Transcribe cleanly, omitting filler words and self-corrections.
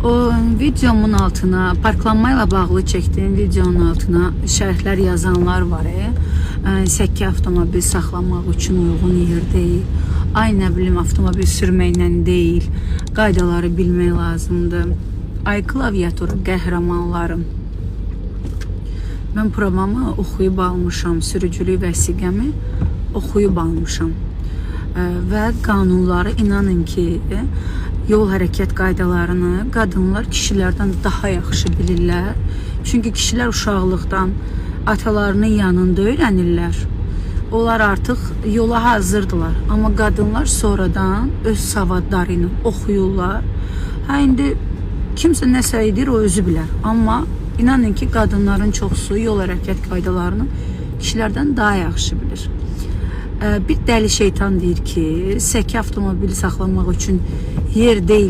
O videomun altına, parklanmayla bağlı çəkdiyim videonun altına şərhlər yazanlar var. Səkki avtomobil saxlamaq üçün uyğun yer deyil. Ay nə bilim avtomobil sürməklə deyil. Qaydaları bilmək lazımdır. Ay klaviatur qəhrəmanlarım. Mən pravamı oxuyub almışam, sürücülük vəsiqəmi oxuyub almışam. Və qanunları inanın ki, yol hərəkət qaydalarını qadınlar kişilərdən daha yaxşı bilirlər. Çünki kişilər uşaqlıqdan atalarının yanında öyrənirlər. Onlar artıq yola hazırdılar. Amma qadınlar sonradan öz savadları ilə oxuyurlar. Hə indi kimsə nəsə edir, o özü bilər. Amma inanın ki, qadınların çoxusu yol hərəkət qaydalarını kişilərdən daha yaxşı bilir. Bir dəli şeytan deyir ki, səki avtomobili saxlamaq üçün yer deyil.